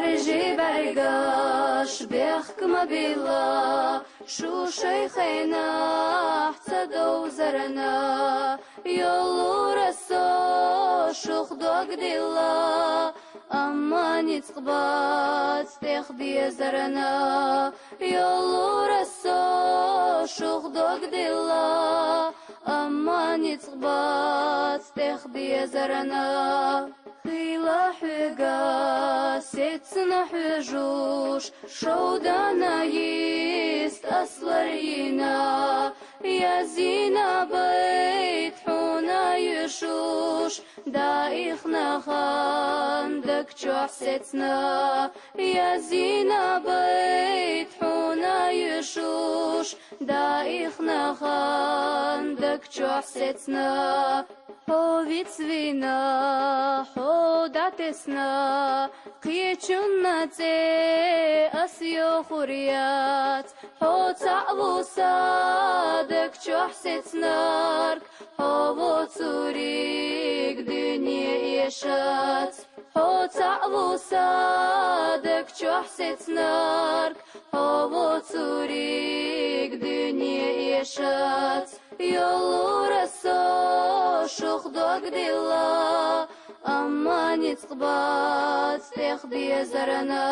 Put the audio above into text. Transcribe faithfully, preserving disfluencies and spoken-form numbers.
Жи бӀаргаш бехк ма билла, шу шоай хенахь ца довзарна, йоллура со шух дог дилла, амма ницкъ бац тӀех дезарна, йоллура со шух дог дилла, амма ницкъ бац тӀех дезарна. Хила хьоьга сецна хьоьжуш, шовданна йист аслар йина, язйина байт хьуна йишуш, даихна хан даг чохь сецна, язйина байт хьуна йишуш, даихна хан даг чохь сецна. Хьо вицвина, хьо дӀатесна, кхечунна цӀе ас йохур яц. Хьо цхьаъ ву сан даг чохь сецнарг, хьо воцуриг дуьне эшац. Хьо цхьаъ ву сан даг чохь сецнарг, хьо воцуриг дуьне эшац. Йоллура со шух дог дилла, амма ницкъ бац тӀех дезарна.